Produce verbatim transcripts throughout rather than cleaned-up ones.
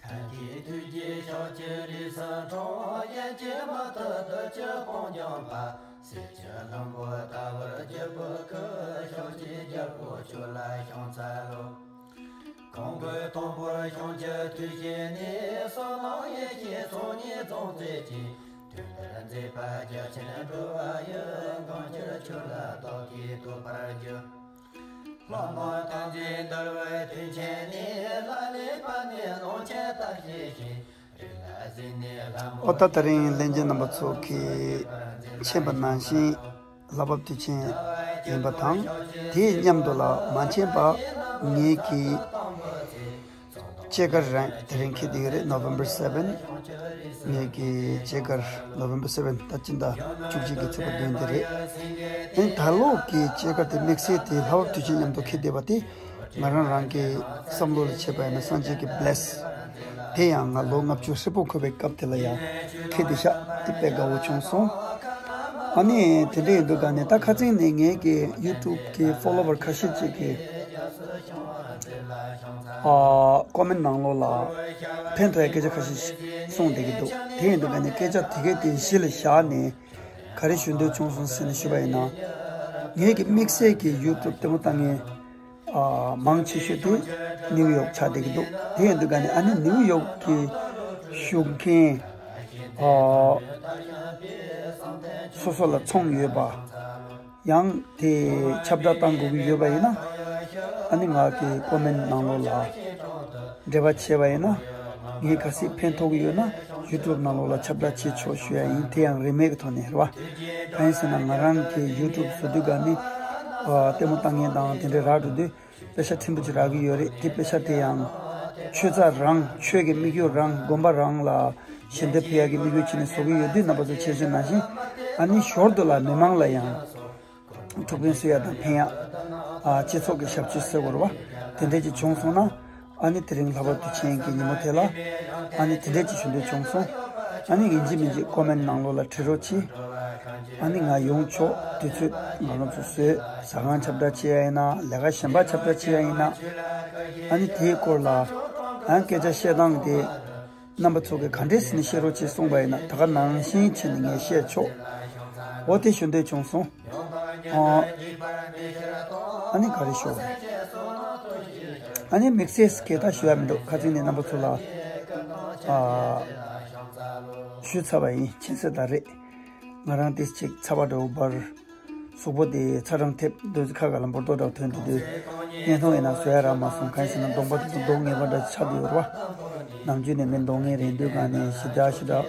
ཐུགས་རྗེ་ཕྱོགས་བཅུའི་རིས་སུ་འཁྲུངས། ཡན་ཆད་མུ་སྟེགས་བདུད་ཀྱི་དཔུང་འཇོམས་པ། གསེར་གྱི་ལྷུན་པོ་ལྟ་བུར་བརྗིད་པའི་སྐུ། ཕྱོགས་བཅུའི་རྒྱལ་པོ་ཁྱོད་ལ་ཕྱག་འཚལ་ལོ། ཀུན་དགའི་དུང་འཕོར་བྱང་ཆུབ་མཐུ་བྱིན་ནས། བསོད་ནམས་ཡེ་ཤེས་ཚོགས་གཉིས་རྫོགས་མཛད་ཅིང་། དུས་འདིར་མཛད་པ་རྒྱ་ཆེན་འགྲོ་བ་ཡི། གང་ཕྱིར་ཁྱོད་ལ་བདག་གིས་བསྟོད་པར་བགྱི། ལྷ་མོ་ཐམས་ཅད་འདུལ་བའི་མཐུ་ཆེན་ནས། ལ་ལས་པ་ནི་ལོངས་སྤྱོད་ལྟར་བཞེས་ཤིང་། རིགས་ལ་གཟིགས་ནས་ལྷ་མོ། ཨོ་ད་དེ་རིང་ལྷན་རྒྱས་རྣམ་པ་ཚོ་གིས་མཁྱེན་པ་ནང་བཞིན་ལྷ་བབས་དུས་ཆེན་ཡིན་པ་དང་། དེའི་མཉམ་དུ་ལ་མ་མཁྱེན་པ་ངེད་ཀྱི་སྐྱེས་སྐར་རང་དེ་རིང་འཁེལ་བསྡད་ཡོད་རེད། November seven། ངེད་ཀྱི་སྐྱེས་སྐར་November seven། ད་སྤྱི་ཟླ་བཅུ་གཅིག་གི་ཚེས་པ་བདུན་དེ་རེད། ཨེ་ད་ལོ་གི་སྐྱེས་སྐར་དེ་དམིགས་བསལ་དེ་ལྷ་བབས་དུས་ཆེན་མཉམ་དུ་འཁེལ་བསྡད་པ་དེ། ང་རང་རང་གི་བསམ་བློ་ལ་བྱས་པ་ཡིན་ན་སངས་རྒྱས་ཀྱི་bless། དེ་ཡང་ང་ལོ་ལྔ་བཅུ་ཧྲིལ་པོ་འཁོར་བའི་སྐབས་དེ་ལ་ཡང་འཁེལ་བསྡད་ཤག་དེ་དཔེ་དགའ་བོ་བྱུང་སོང་། ཨ་ནི་དེ་འདྲ་ཡིན་དུས་ག་ནས་ད་ཁ་སང་ནས་ངེད་ཀྱི་YouTube་གི་follower་ཁ་ཤས་ཅིག་གིས་ཨ་comment་ནང་ལོགས་ལ་ཕན་ཐོགས་ཡ་སྐད་ཆ་ཁ་ཤས་ཤིག་གསུངས་བསྡད་ཀྱི་འདུག་དེ་ཡིན་དུས་ག་ནས་སྐད་ཆ་དེ་གའི་དེ་གཞི་ལ་བཞག་ནས་ག་རེ་ཞུ་འདོད་བྱུང་སོང་ཟེར་ནས་ཞུས་པ་ཡིན་ན། ངེད་ཀྱི་དམིགས་བསལ་གྱི་YouTube་ལྟད་མོ་ལྟ་མཁན་ཨ་མང་ཆེ་ཤོས་དེ་ནིའུ་ཡོག་ཆགས་བསྡད་ཀྱི་འདུག་དེ་ཡིན་དུས་ག་ནས་ཨ་ནི་ནིའུ་ཡོག་གི་བཞུགས་མཁན་ཨ་སོ་སོ་ལ་ཚོང་ཡོད་པ། ཡང་དེ་ཁྱབ་བསྒྲགས་བཏང་དགོས་ཀྱི་ཡོད་པ་ཡིན་ན། ཨ་ནི་ང་གི་comment་ནང་ལོགས་ལ་འབྲེལ་བ་བྱས་པ་ཡིན་ན། ངས་གལ་སྲིད་ཕན་ཐོགས་ཀྱི་ཡོད་ན་YouTube་ནང་ལོགས་ལ་ཁྱབ་བསྒྲགས་བྱེད་ཆོག་ཞུ་ཡ་ཡིན། དེ་ཡང་རིན་མེད་ཀྱི་ཐོག་ནས་རེད་བ། གང་ཡིན་ཟེར་ན་ང་རང་གི་YouTube་བཟོ་དུས་ག་ནི་ཨ་ལྟད་མོ་ལྟ་མཁན་དང་དེ་འདྲའི་རག་འགྲོ་དུས་དཔེ་ཆ་ཕྲན་བུ་ཅིག་རག་གི་ཡོད་རེད། དེ་དཔེ་ཆ་དེ་ཡང་ཆོས་ཚང་རང་ཆོས་ཀྱི་དམིགས་ཡུལ་རང་དགོན་པ་རང་ལ་ཞལ་འདེབས་ཕུལ་ཡ་གི་དམིགས་ཡུལ་བྱས་ནས་བཟོ་གི་ཡོད་དུས་རྣམ་པ་ཚོ་མཁྱེན་གསལ་ནང་བཞིན་ཨ་ནི་ཞོར་དུ་ལ་མི་མང་ལ་ཡང་། ཐུགས་ཕན་གསོས་ཡ་དང་ཕན་ཡ། ཨ་སྤྱི་ཚོགས་ཀྱི་ཞབས་ཕྱི་ཟེར་དགོས་རེད་བ། དེ་འདྲས་ཅིག་བྱུང་སོང་ན། ཨ་ནི་དེ་རིང་ལྷག་པར་དུ་མཁྱེན་གྱི་ཉིན་མོ་དེ་ལ། ཨ་ནི་དེ་འདྲས་ཅིག་ཞུ་འདོད་བྱུང་སོང་། ཨ་ནི་ཡིན་གཅིག་མིན་གཅིག་comment་ནང་ལོགས་ལ་བྲིས་རོགས་གྱིས། ཨ་ནི་ང་ཡོང་ཆོག་དུས་ཚོད་ང་རང་ཚོ་བཟོས། ཟ་ཁང་ཁྱབ་བསྒྲགས་བྱེད་ཡ་ཡིན་ན། ལས་ཀ་གཞན་པ་ཁྱབ་བསྒྲགས་བྱེད་ཡ་ཡིན་ན། ཨ་ནི་དེའི་སྐོར་ལ་ཡང་སྐད་ཆ་བཤད་སྟངས་དེ། རྣམ་པ་ཚོ་གིས་ག་འདྲས་ཟེར་ནས་བཤད་རོགས་བྱེད་གསུངས་པ་ཡིན་ན། ད་ག་ནང་བཞིན་བྱས་ནས་ངས་བཤད་ཆོག་འོ་དེ་ཞུ་འདོད་བྱུང་སོང་། ཨ་ཨ་ནི་ག་རེ་ཞུ་དགོས་རེད། ཨ་ནི་དམིགས་བསལ་གྱི་ད་ཞུ་ཡ་མི་འདུག་ཁ་སང་ནས་རྣམ་པ་ཚོ་ལ་ཨ་ཞུས་ཚར་བ་ཡིན། མཁྱེན་གསལ་ལྟར་རེད། ང་རང་དེ་ཅིག་ཚ་བ་འདྲ་བོ་འབར། གཟུགས་པོ་དེ་ཚ་གྲང་ཐེབས་དུས། ཁ་ག་ལ་འབུར་ཏོག་འདྲ་བོ་ཐོན་དུས། དུས་བརྙན་ཐུང་ཡིན་ན་བཟོ་ཡ་རག་མ་སོང་། གང་ཡིན་ཟེར་ན་གདོང་པ་དེ་ཚོ་མདོག་ངན་པ་འདྲ་ཆགས་བསྡད་ཡོད་རེད་བ། ནམ་རྒྱུན་ནས་མི་མདོག་ངན་རེད། དུས་སྒང་ནས་ཞེ་དྲག་ཞེ་དྲག་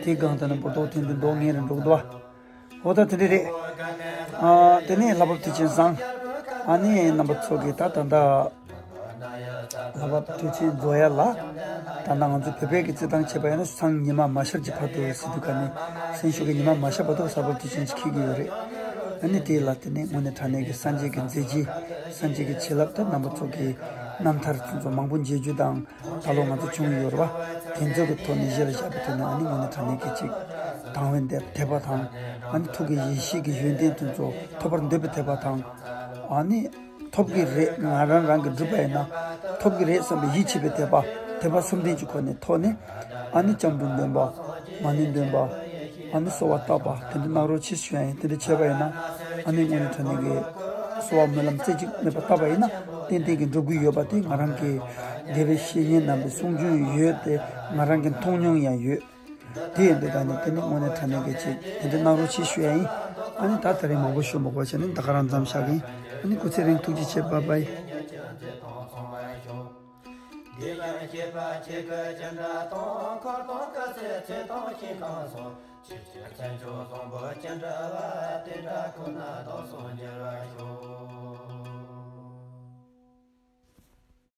དེའི་སྒང་དེ་ན་འབུར་ཏོག་ཐོན་དུས་མདོག་ངན་རེད་འགྲོ་གི་འདུག་བ། འོ་ད་དེ་འདྲ་རེད། ཨ་དེ་ནས་ལྷག་པར་དུ་དུས་ཆེན་བཟང་། ཨ་ནི་རྣམ་པ་ཚོ་གིས་ད་ད་ལྟ། ལྷག་པར་དུས་ཆེན་རྫོགས་ཡ་ལ། ད་ལྟ་ང་ཚོ་བོད་པའི་གི་རྩེད་ཐང་བྱས་པ་ཡིན་ན་སང་ཉི་མ་མ་ཤར་གྱི་བར་དུ་ཟེར་དུས་ག་ནས་སང་ཞོགས་ཀྱི་ཉི་མ་མ་ཤར་བར་དུ་གཟའ་སྐར་དུས་ཆེན་ཅིག་འཁེལ་གྱི་ཡོད་རེད། ཨ་ནི་དེ་ལ་དེ་ནས་དངོས་གནས་དྲང་གནས་ཀྱི་སངས་རྒྱས་ཀྱི་མཛད་རྗེས། སངས་རྒྱས་ཀྱི་བྱིན་རླབས་དང་རྣམ་པ་ཚོ་གི་རྣམ་ཐར་ཚོ་མང་པོ་མཇལ་རྒྱུ་དང་། ད་ལོ་ང་ཚོ་བྱུང་ཡོད་རེད་བ། དེ་ཚོ་གི་ཐོག་ནས་གཞི་ལ་བཞག་པའི་ཐོག་ནས་ཨ་ནི་དངོས་གནས་དྲང་གནས་ཀྱི་ཅིག་དང་བའི་དད་པ་དང་། ཨ་ནི་ཐུགས་ཀྱི་ཡེ་ཤེས་ཀྱི་ཡོན་ཏན་དེ་ཚོ་ཐོབ་པར་འདོད་པའི་དད་པ་དང་། ཨ་ནི། ཐོབ་ཀྱི་རེད། ང་རང་རང་གིས་བསྒྲུབས་པ་ཡིན་ན་ཐོབ་ཀྱི་རེད་བསམ་པའི་ཡིད་ཆེས་པའི་དད་པ། དད་པ་གསུམ་ལྡན་གྱི་སྒོ་ནས་ཐོག་ནས། ཨ་ནི་སྐྱབས་འགྲོ་འདོན་པ། མ་ཎི་འདོན་པ། ཨ་ནི་གསོལ་བ་བཏབ་པ་དེ་འདྲ་གནང་རོགས་བྱེད་ཞུ་ཡ་ཡིན། དེ་འདྲ་བྱས་པ་ཡིན་ན་ཨ་ནི་དངོས་གནས་དྲང་གནས་ཀྱི་གསོལ་བ་སྨོན་ལམ་རྩེ་གཅིག་མེད་པར་བཏབ་པ་ཡིན་ན་ཏན་ཏན་གྱི་འགྲུབ་ཀྱི་ཡོད་པ་དེ་ང་རང་གི་དགེ་བའི་བཤེས་གཉེན་རྣམ་པའི་གསུང་རྒྱུན་ཡོད་དེ། ང་རང་གི་མཐོང་མྱོང་ཡང་ཡོད། དེ་ཡིན་དུས་ད་ནི་དེ་ནི་དངོས་གནས་དྲང་གནས་ཀྱི་ཅིག་དེ་འདྲ་གནང་རོགས་ཞེས་ཞུ་ཡ་ཡིན། ཨ་ནི་ད་དེ་རིང་མང་པོ་ཞུ་མ་དགོས་བྱས་ནས་ད་ག་རང་མཚམས་བཞག་གི་ཡིན། ཨ་ནི་སྐུ་ཚེ་རིང་། ཐུགས་རྗེ་ཆེ། བྷའི་བྷའི། འདི་ཡང་སྐྱེས་པ་ཁྱེད་ཀྱི་སྤྱན་འདྲ་དང་། འཁོར་དང་བཀའ་སྲས་མཚན་དང་ཞིང་ཁམས་སོགས། ཆོས་ཀྱི་མཚན་མཆོག་བཟང་པོ་ཅི་འདྲ་བ། དེ་འདྲ་ཁོ་ན་བདག་སོགས་འགྱུར་བར་ཤོག།